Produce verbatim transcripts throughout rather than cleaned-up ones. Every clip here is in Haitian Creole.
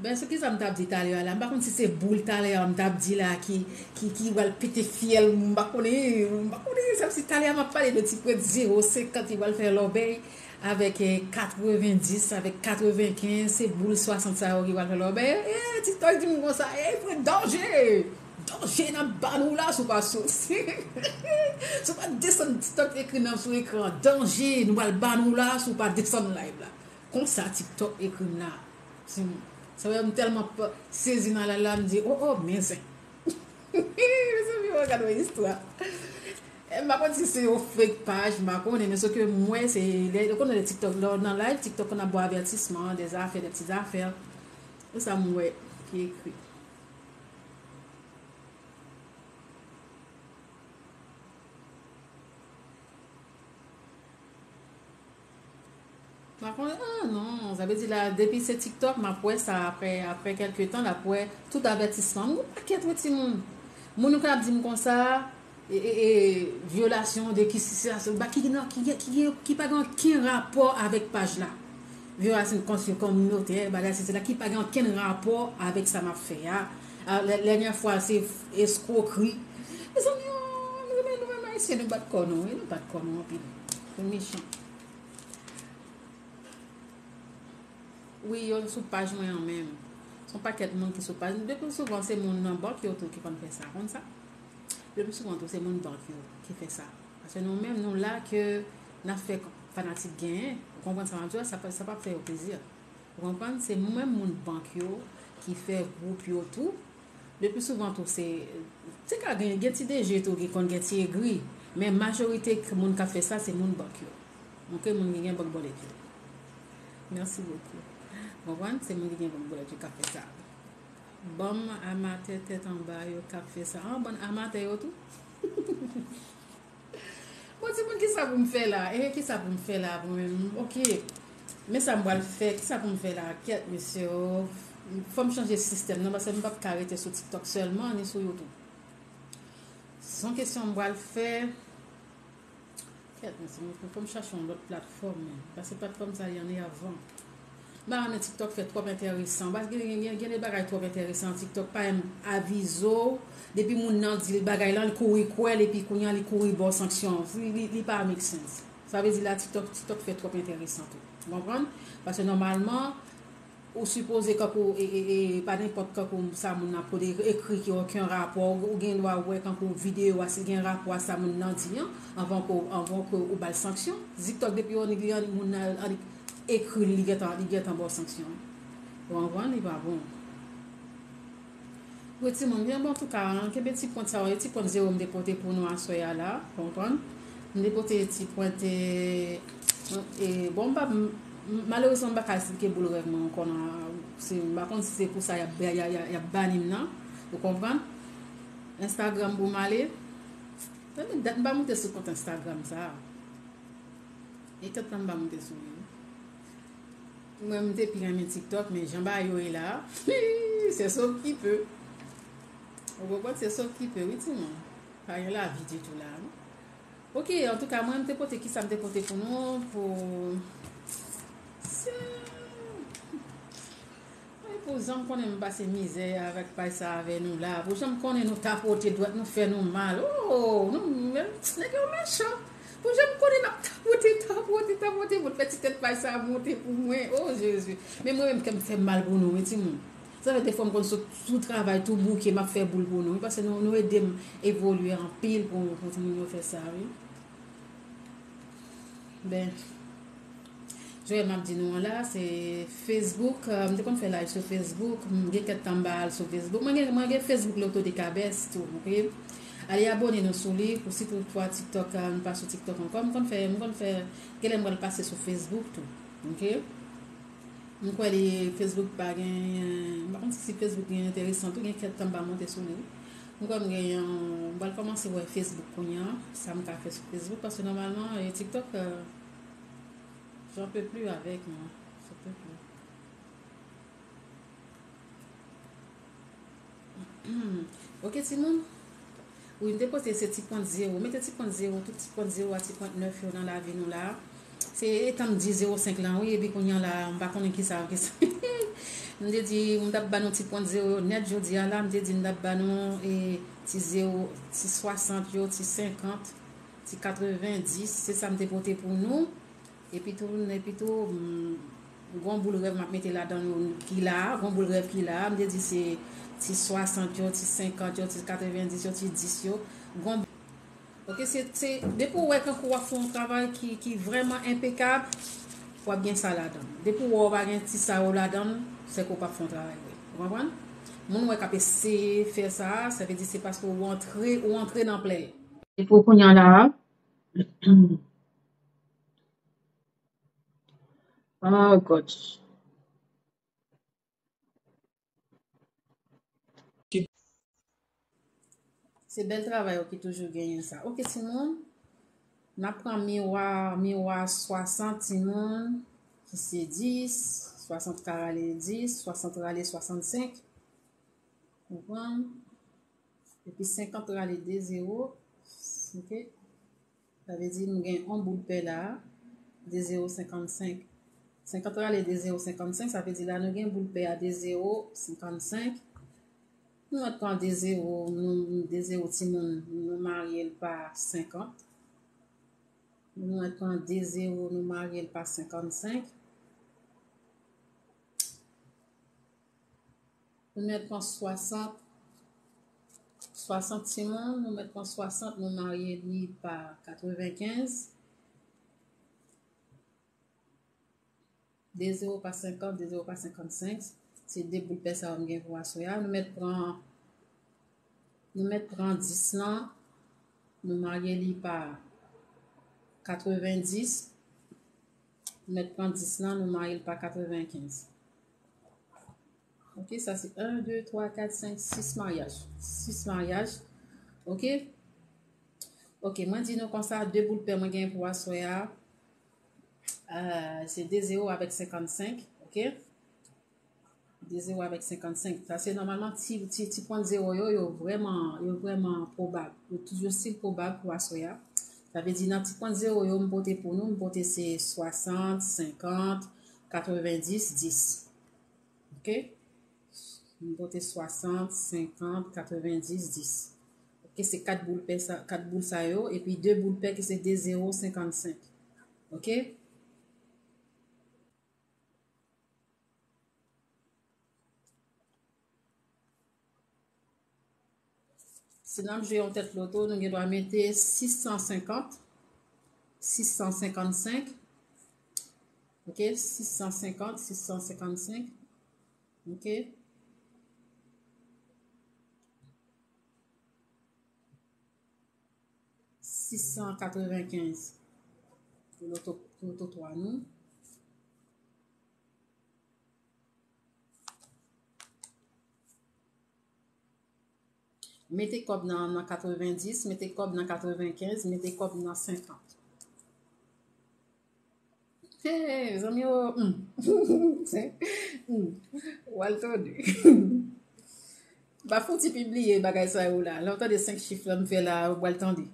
Ben, se kisa m t ap di talè a la? M pa konn si se boul talè a m t ap di la ki, ki, ki pral pete fyèl, m pa konnen, m pa konnen, se kòmsi talè a m ap pale de ti pwent zewo senkant ki pral fè lòbèy avèk eh, katrevendis, avèk katrevenkenz, se boul swasant sa yo ki pral fè lòbèy. Eh, TikTok di m konsa, eh, pran danje! Danje n ap ban nou la si w pa soti. Si w pa desann TikTok ekri nan sou ekran, danje, nou pral ban nou la si w pa desann live la. Konsa TikTok ekri m la. Si m, sa wè m tèlman sezi nan la la, m di, oh, oh, men zen. Mezanmi, w gade yon istwa. Eh, m pa konn si se yon fake paj, m pa konnen, men se ke m wè, se, lè, ou konnen lè TikTok, lè w nan live, TikTok konn ap ba w avètisman, de zafè, de ti zafè. E sa m wè ki ekri. M ap wè, ah non, sa vle di la, depi se TikTok, m ap wè sa apre, apre kèlke tan, l ap wè tout avètisman. M gon pakèt wi timoun. Moun yo konn ap di m konsa, e, e, e, vyolasyon de ki sitiyasyon, ba ki nan, ki, ki, ki, ki pa gen okenn rapò avèk paj la. Vyolasyon kont kominote, bagay se la, ki pa gen okenn rapò avèk sa m ap fè a. A, lè, lènyè fwa, se eskwokri. Mezanmi, oh, mezanmi, nou menm ayisyen, nou bat kò nou, wi, nou bat kò nou anpil. Nou mechan. Wi, yo sou paj mwen an menm. Se yon pakèt moun ki sou paj. Le pli souvan, se moun nan bank yo tou ki konn fè sa, konn sa? Le pli souvan tou, se moun bank yo ki fè sa. Paske nou menm, nou la ke n ap fè fanatik genyen. Ou konprann sa m ap di w? Sa p, sa p ap fè yo plezi. Ou konprann? Se menm moun bank yo ki fè gwoup yo tou. Le pli souvan tou, se, se ka gen, gen ti D J tou ki konn gen ti egri. Men majorite k, moun k ap fè sa, se moun bank yo. Ok, moun ki gen bank bòlèt yo. Merci beaucoup. Ou konprann? Se moun ki gen bank bòlèt yo k ap fè sa. Banm amatè tèt anba yo k ap fè sa. Ah, bann amatè yo tou. Bon, timoun, kisa pou m fè la? E kisa pou m fè la pou mwen? Ok. Men sa m pral fè, kisa pou m fè la? Kèt, mesye, oh. Fò m chanje sistèm nan, paske m p ap ka rete sou TikTok sèlman, ni sou YouTube. Se yon kesyon m pral fè. Kèt, mesye, fò m chache yon lòt platfòm, men. Paske platfòm sa, y en a avan. M pa renmen TikTok fè twòp enteresan. Paske gen, gen, gen de bagay twòp enteresan. TikTok pa menm avize w. Depi moun nan di l bagay lan, li kouri kwè l, epi kounye a, li kouri ba w sanksyon. Li, li, li pa make sense. Sa vle di la, TikTok, TikTok fè twòp enteresan tou. Ou konprann? Paske nòmalman, ou sipoze kankou, e, e, e, pa nenpòt kankou sa moun nan pote ekri ki okenn rapò, ou, ou gen dwa wè kankou videyo a si gen rapò a sa moun nan di an, anvan ke, anvan ke ou ba l sanksyon. TikTok depi yon nèg li annik moun nan annik ekri l, li gentan, li gentan ba w sanksyon. Ou konprann, li pa bon. Wi, timoun, byen bon, antouka, kenbe ti pwent sa yo, ti pwent zewo m te pote pou nou aswè a la, konprann? M te pote ti pwent, e, e, bon, m pa, m, malerezman, m pa ka esplike boul rèv mwen ankò nan, se, m pa konn si se pou sa y ap, y a, y a, y ap bani m nan, ou konprann? Instagram pou m ale. Sa gen dat m pa moute sou kont Instagram sa a. E kèt tan m pa moute sou li. Mwen, m te pi renmen TikTok, men jan bagay yo ye la, c'est sauf qui peut. Ou konprann, c'est sauf qui peut, wi, timoun. Pa gen lavi ditou la, non. Ok, antouka, mwen, m te pote, kisa m te pote pou nou, pou, se, Ay, pou jan m konnen m pase mizè avèk paj sa avè nou la. Pou jan m konnen nou tapote dwèt nou fè nou mal. Oh, nou, men, nèg yo mechan. Pou jan m konnen n ap tapote, tapote, tapote, pou fè ti tèt paj sa monte pou mwen. Oh, Jezi. Men mwen menm, kè m fè m mal pou nou, wi, timoun. Sa fè defwa m konn sot sou travay tou bouke, m ap fè boul pou nou, wi, paske nou, nou ede m evolye anpil pou, pou timoun yo fè sa, wi. Ben, jan m ap di nou an la, se Facebook, euh, m te konn fè live sou Facebook, m gen kèk tan m pa al sou Facebook. Mwen gen, mwen gen Facebook Loto de Cabès tou, ok? Ale abòne nou sou li, pou si toutfwa TikTok, euh, nou pa sou TikTok ankò, m konn fè, m konn fè, genlè m pral pase sou Facebook tou, ok? M kwè li, Facebook pa gen, m pa konn si, si Facebook gen enteresan tou, gen kèk tan m pa monte sou li. M kwè m gen yon, m pral kòmanse wè Facebook kounye a, sa m ka fè sou Facebook, paske nòmalman, e, TikTok, euh, j'en peux plus avec, moi. J'en peux plus. Ok, timoun. Wi, m te pote se ti pwent zewo. Mete ti pwent zewo, tout ti pwent zewo a ti pwent nèf yo nan lavi nou la. Se etan m di zewo senk lan, wi, epi kounye a la, m pa konnen kisa, kisa. M te di, m t ap ba nou ti pwent zewo yo nèt jodi a la, m te di m t ap ba nou e, ti zewo, ti swasant yo, ti senkant, ti katrevendis, se sa m te pote pou nou. Epi tou, epi tou, m, gon boul rèv m ap mete ladan yo ki la a, gon boul rèv ki la a, m te di se ti swasant yo, ti senkant yo, ti katrevendis yo, ti dis yo, gon Ok, se, se, depi w wè kankou w ap fè yon travay ki, ki vrèman enpekab, w ap gen sa ladan l. Depi w wè w pa gen ti sa yo ladan l, se ke w p ap fè yon travay vre. Ou konprann? Moun w wè k ap eseye fè sa a, sa vle di se paske w antre, ou antre nan plè l. Depi w kounye a la a, oh gosh. Se bèl travay yo ki toujou genyen sa. Ok, timoun. N ap pran miwa, miwa swasant timoun, ki se dis, swasant ka rale dis, swasant rale swasannsenk. Konprann? Epi senkant rale de zewo. Ok? Sa vle di nou gen yon boul pè la a, de zewo senkannsenk. Senkant rale de zewo senkannsenk, sa vle di la nou gen boul pè a de zewo senkannsenk. Nou mèt pran de zewo, nou, de zewo timoun, nou marye l pa senkant. Nou mèt pran de zewo, nou marye l pa senkannsenk. Nou mèt pran swasant, swasant timoun, nou mèt pran swasant, nou marye li pa katrevenkenz. De zewo pa senkant, de zewo pa senkannsenk. Se de boul pè sa yo m gen pou aswè a. Nou mèt pran, nou mèt pran dis lan, nou marye li pa katrevendis. Nou mèt pran dis lan, nou marye l pa katrevenkenz. Ok, sa se en, de, twa, kat, senk, sis maryaj. Sis maryaj. Ok? Ok, mwen di nou konsa, de boul pè mwen gen pou aswè a, euh, se de zewo avèk senkannsenk, ok? De zewo avèk senkannsenk. Sa se nòmalman ti, ti, ti pwent zewo yo, yo vrèman, yo vrèman pwobab. Yo toujou stil pwobab pou aswè a. Sa vle di nan ti pwent zewo yo m pote pou nou, m pote se swasant, senkant, katrevendis, dis. Ok? M pote swasant, senkant, katrevendis, dis. Ok, se kat boul pè sa, kat boul sa yo, epi de boul pè ki se de zewo senkannsenk. Ok? Si n ap jwe yon tèt loto, nou gen dwa mete sis san senkant, sis san senkannsenk, ok, sis san senkant, sis san senkannsenk, ok, sis san katrevenkenz pou loto, pou loto twa nou. Mete kòb nan, nan katrevendis, mete kòb nan katrevenkenz, mete kòb nan senkant. Hey, zanmi yo, hmm. Hmm. W al tande. M pa fouti pibliye bagay sa yo la. Lè w tande senk chif la m fè la, w al tande.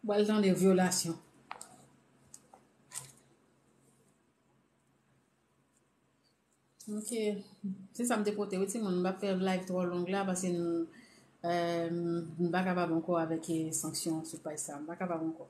W al tande vyolasyon. Ok. Se sa m te pote wi timoun. M p ap fè live twò long la paske nou, euh, m pa kapab ankò avèk, eh, sanksyon sou paj sa. M pa kapab ankò.